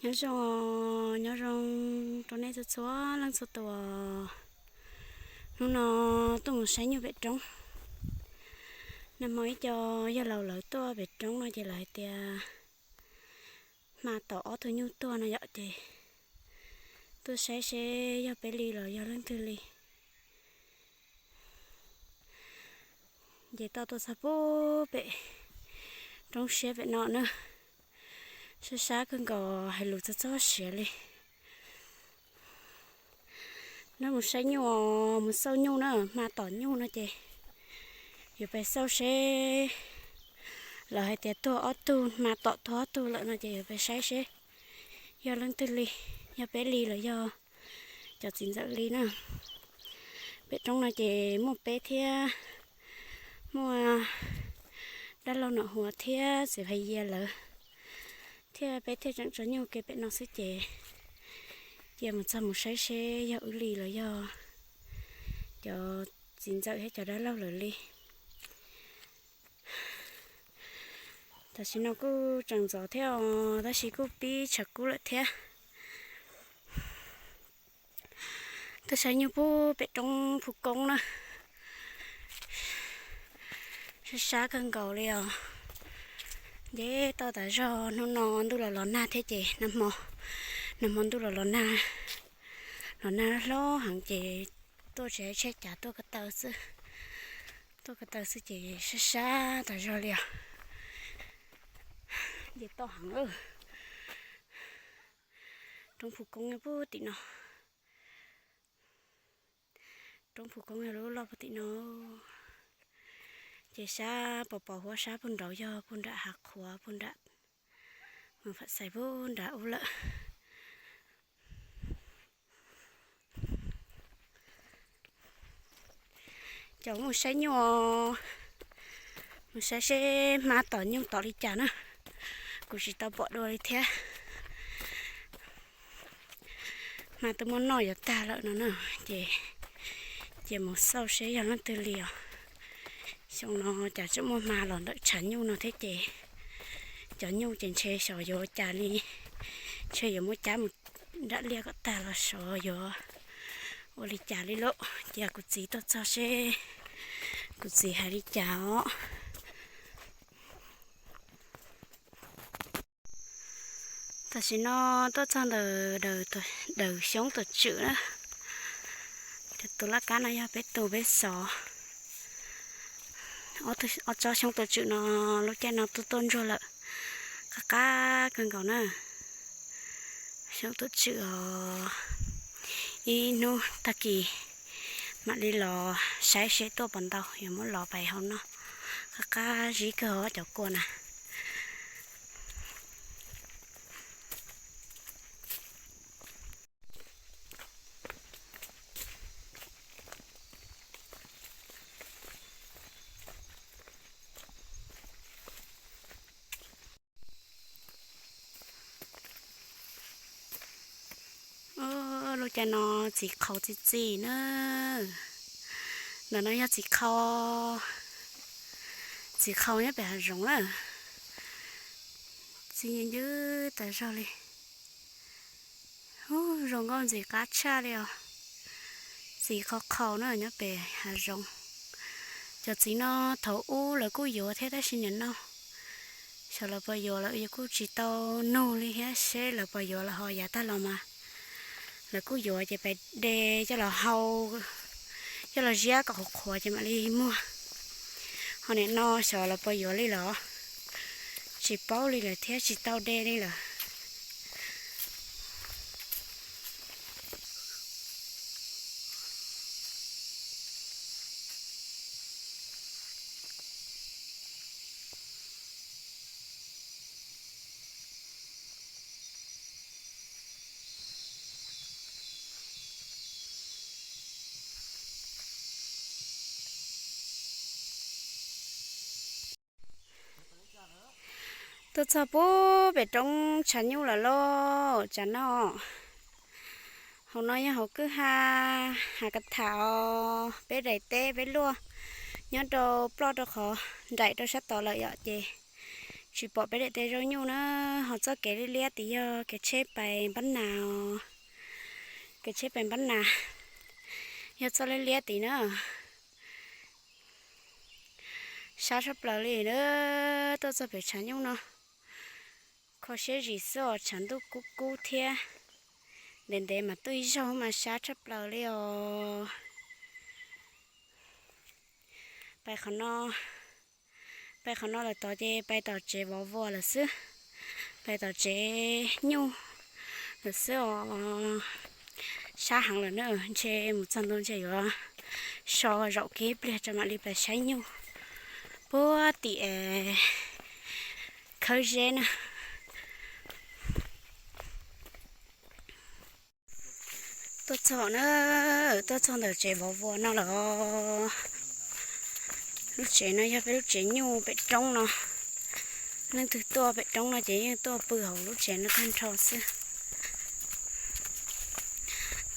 Nyob zoo, nyob zoo rau nej txhua txhua leej txhua tus. Hnub no tuaj mus saib nyuj pem roob. Nag hmo ib co yawg laus lawv tuaj pem roob no ces lawv hais tias hma tom ob tug nyuj tuag no yom, ces tuaj saib seb yog peb li los yog leej twg li. Nce toj tuaj txog pub pem roob siab pem no na, sab sab kawg nkaus hais lus txog txog siav li. Neb mus saib nyuj, mus xauj nyuj na, hma tom nyuj no ces yuav pais xauj seb lawv hais tias tuag ob tug, hma tom tuag ob tug lawm no ces yuav pais saib seb yog leej twg li, yog peb li los yog cov txiv ntxawm li na. Pem roob no ces muaj peb thiab, muaj dab laug Nom Huas thiab txiv Phas Yia lawv, thiab peb thiaj tseem tso nyuj ke pem no xwb ces cia mus txog mus saib seb yog wb li los yog cov txiv ntxawm thiab cov dab laug lawv li. Tam sim no kuj tseem ntxov thiab os, tab sis kuj pib tshav kub lawm thiab. Tuaj saib nyuj pub pem roob Phu Koob na, sab sab kawg nkaus li os. Nce toj tas zog, hnub no ntuj los los nag thiab ces nag hmo, nag hmo ntuj los los nag, los nag hlob heev ces tuaj tsis tsheb cav, tuaj ko taw xwb, tuaj ko taw xwb ces sab sab tas zog li os. Nce toj heev lawm. Roob Phu Koob nyob pub tim no. Roob Phu Koob yog lub loj pug tim no, ces sab pos pos huab sab pug nraud yog pug nram Hav Qhuav, pug nram Moos Pham Xais pug nram ub lawm. Cov mus saib nyuj, mus saib seb hma tom nyuj tom li cas na, kuv tsis tau pom dua li thiab. Hma twb muab noj yuav tag lawm no na, ces cia mus xauj seb yog leej twg li os. Xyoo no cas tseem muaj hma los ntawm tshav nyuj no thiab ces cov nyuj ces ntshe xyov yuav ua cas li, ntshe yuav muab cab mus nram liaj kom tag los xyov yuav ua li cas li lauj. Cia kuv txiv tuaj txog seb kuv txiv hais li cas os. Tam sim no tuaj txog ntawm daws xyoob tuam tswm na, tus laj kab no yog peb tu peb xov. Ob tsob xyoob tuam tswm no lub caij no tuaj tuaj ntsuag lawm, qab qab kawg nkaus na. Xyoob tuam tswm os, ib hnub tag kis mam li los saib seb tuaj puas ntau, yuav muab los pais hau noj. Qab qab zib kawg os cov kua na. Lub caij no txiv qhau txi txiv na. Ntawm no yog txiv qhau, txiv qhau nyob pem hav zoov na. Txi ncw tas zog li. Ub, zoo nkauj ntxim qab tshaj li os. Txiv qhau qhau na nyob pem hav zoov. Cov txiv no thaum ub lawv kuj yuav thiab tab sis nim no xyov lawv puas yuav lawm, yus kuj tsis tau nug li thiab seb lawv puas yuav lawm ho yav tag los mas lawv kuj yuav ces pais de coj los hau, coj los ziab kom qhuav qhuav ces mam li muag. Ho nim no xyov lawv puas yuav li los tsis paub li lawm thiab tsis tau de li lawm. Tuaj txog pub pem roob tshav nyuj lawm lauj, tsam no. Hauv no yog hauv kwj ha, ha ka tham os, peb daim teb peb luaj nyob rau ploj rau qhov nraim rau sab tod lawm yom, ces Tsis pom peb daim teb zaub nyuj na, ho txoj kev liab liab tid yog kev tsheb pais npab nas. Kev tsheb pais npab nas yog txoj liab liab tid na. Sab tshaj plaws li na, tuaj txog pem tshav nyuj no, kho siab zim xwb os, tshav ntuj kub kub thiab. Ntev ntev mas tuaj ib zaug mas sab tshaj plaws li os. Pais qhov no, pais qhov no lawm tod ces pais tom tsev vov vuas lawm xwb, pais tom tsev nyuj lawm xwb os. Sab heev lawm na, ntshe mus txog ntua ntshe yuav so zaum kiag ib pliag tso mam li pais saib nyuj puag tim khawb zeb na. Tuaj txog na, tuaj txog ntawm tsev vov vuas no lawm. Lub tsev no yog peb lub tsev nyuj pem roob no. Leej twg tuaj pem roob no ces yeej tuaj pw hauv lub tsev no tag nrho xwb.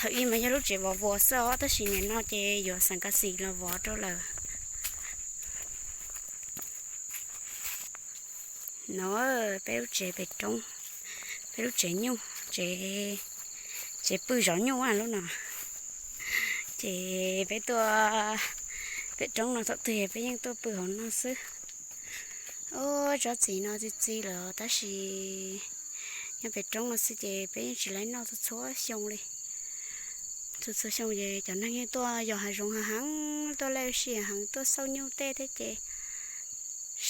Thaum ub mas yog lub tsev vov vuas xwb os, tab sis nim no ces yuav xeem kas xis los vov rau lawm. No peb lub tsev pem roob, peb lub tsev nyuj, tsev, tsev pw zov nyuj lub no. Ces peb tuaj pem roob no thaum twg peb yeej tuaj pw hauv no xwb. Ub, tsob txiv no txi txi lawm tab sis nyob pem roob no xwb ces peb yeej tsis laib noj txhua txhua xyoo li. Txhua txhua xyoo ces cov neeg yeej tuaj yos hav zoov hav heev, tuaj laj si hav heev, tuaj xauj nyuj tej thiab ces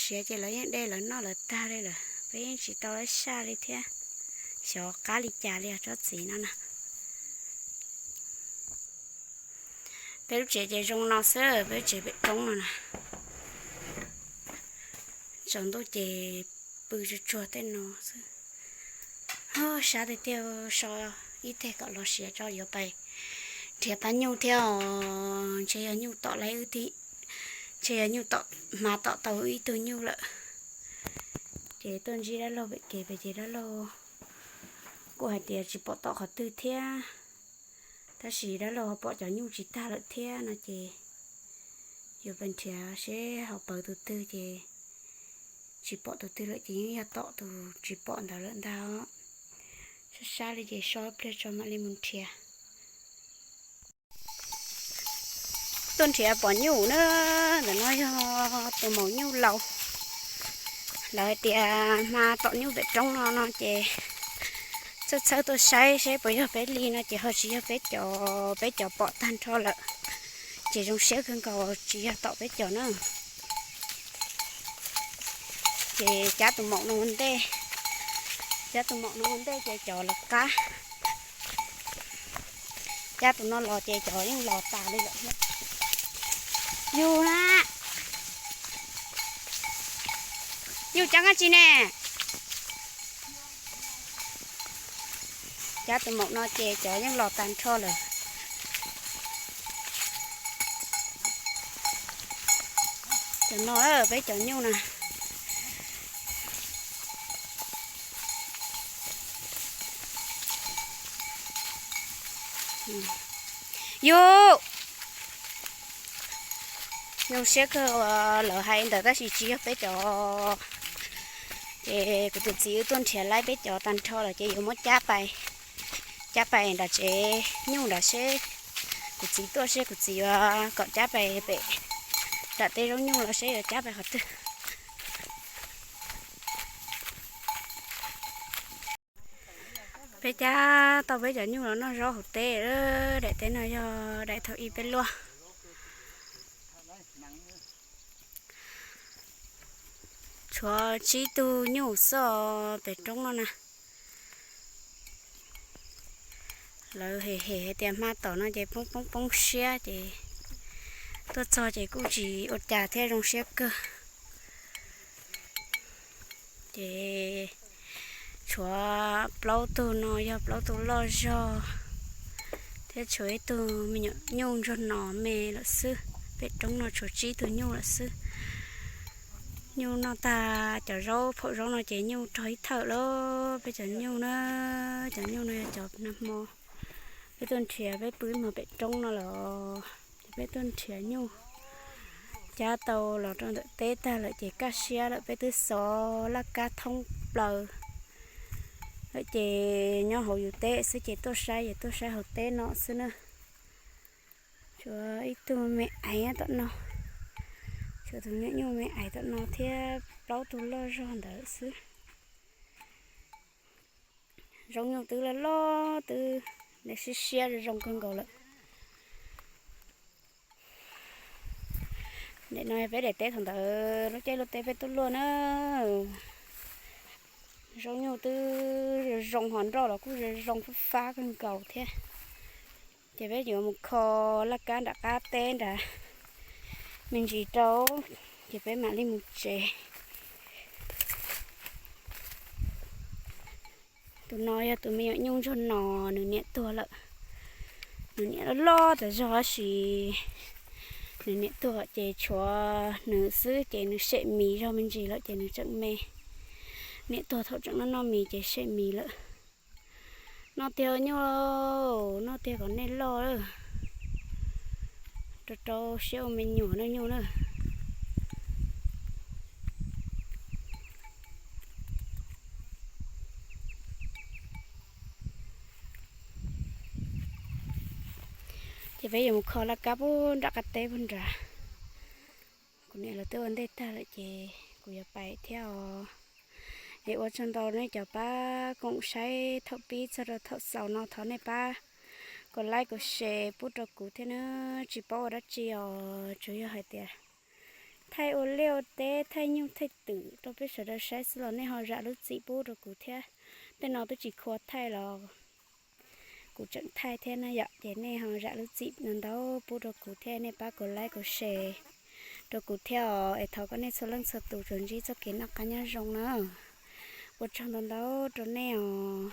siav ces lawv yeej de lawv noj lawv tag li lawm, peb yeej tsis tau laib saj li thiab. Xyov qab li cas li os tsob txiv no na. Peb lub tsev ces zoo no xwb, peb lub tsev pem roob no na. Tsaus ntuj ces pw tsuag tsuag tej no xwb. Sab tiag tiag, so ib teg kom los siav tso yuav pais nrhiav pab nyuj thiab os. Ntshe yog nyuj tom laib wb tib, ntshe yog nyuj tom, hma tom tau wb ib tug nyuj lawm. Ces tuaj ntsib dab laug pem kev pem ces dab laug kuj hais tias tsis pom tom qhov twg thiab, tab sis dab laug ho pom cov nyuj tsis tag lawm thiab no ces yuav pais nrhiav seb ho pawv tus twg ces tsis pom tus twg lawm ces yeej yog tom tus tsis pom ntawd lawm ntag. Sab sab li ces so ib pliag tso mam li mus nrhiav. Tuaj nrhiav pom nyuj na, ntawm no yog tus maum nyuj laus. Lawv hais tias hma tom nyuj pem roob no no ces txhawb txhawb tuaj saib seb puas yog peb li no ces ho tsis yog peb cov, peb cov pom tag nrho lawm. Ces zoo siab kawg nkaus tsis yog tom peb cov na. Ces cab tus maum no ua ntej, cab tus maum no ua ntej ces cov lawv qab. Cab tus no los ces cov yeej los tas li lawm thiab. Yus na, yus cab koj tsis ne. Cab tus maum no ces cov yeej los tag nrho lawm. Cov no peb cov nyuj na. Yus, zoo siab kawg uas lawv hais ntawd tab sis tsis yog peb cov. Ces kuv tus txiv wb tuaj nrhiav laib peb cov tag nrho lawm ces yuav muab cab pais, cab pais nram tsev nyuj nram seb kuv txiv tuaj seb kuv txiv yuav kom cab pais pem nram tej zaub nyuj los seb yuav cab pais qhov twg. Peb cab tau peb cov nyuj los noj zaub hauv teb. Daim teb no yog daim thaum ub peb luaj. Tshuav tsib tug nyuj xwb pem roob no na. Lawv hem hem hais tias hma tom no ces poob poob poob siab ces tuaj txog ces kuj tsis ua cas thiab zoo siab kawg. Ces tshuav plaub tug no yog plaub tug loj zog thiab tshuav ib tug me nyuam nyuj ntsuag no me lawm xwb. Pem roob no tshuav tsib tug nyuj lawm xwb. Nyuj noj tag cov zaub phaum zaub no ces nyuj rog ib thawm lawm. Peb cov nyuj na, cov nyuj no yog cov nag hmo peb tuaj nrhiav, peb pw ib hmos pem roob no lawm. Ces peb tuaj nrhiav nyuj, Cab tau los rau ntawm teb tag lawm ces kaj siab lawm, peb twb xov laj kab thoob plaws lawm ces nyob hauv yus teb xwb ces tuaj saib ces tuaj saib hauv teb no xwb na. Tshuav ib tug me aiv tom no, tshuav tus me nyuam nyuj me aiv tom no thiab plaub tug loj zog ntawd xwb. Zoo nyuj twb loj loj twb siab siab zoo kawg nkaus lawm. Daim no yog peb daim teb thaum ntawd lub caij lub teb peb tuaj luaj na. Zoo nyuj twb zoo zoo, ho nroj los kuj zoo zoo fab fab kawg nkaus thiab. Ces peb yuav mus kho laj kab nram qab teb nrad me ntsis rau, ces peb mam li mus tsev. Tus no yog tus me nyuam nyuj ntsuag no, nws niam tuag lawm. Nws niam loj loj tas zog tab sis nws niam tuag ces tshuav nws xwb ces nws sem mis zog me ntsis lawm ces nws tseem me. Niam tuag thaum tseem noj noj mis ces sem mis lawm. Noj tiag nyuj, noj tiag kom nej loj, rau rau siab ua me nyuam na nyuj na. Ces peb yuav mus kho laj kab puag nram qab teb puag nrad. Kuv niam lawv twb ua ntej tag lawm ces kuv yuav pais thiab os. Es ua tsaug ntau nej cov pab koom saib thaum pib txog rau thaum xaus no, thov nej pab kom like kom share pub rau kuv thiab na. Tsis paub ua dab tsi os, tsuas yog hais tias thaij ua liaj ua teb, thaij nyuj thaij twm rau peb sawv daws saib xwb los nej ho zam lub txim pub rau kuv thiab. Tej no twb tsis khua thaij los kuv tseem thaij thiab na yom, ces nej ho zam lub txim ntau ntau pub rau kuv thiab, nej pab kom like kom share rau kuv thiab os. Es thov kom nej txhua leej txhua tus tsuas ntsib txoj kev noj qab nyob zoo na. Ua tsaug ntau ntau rau nej os.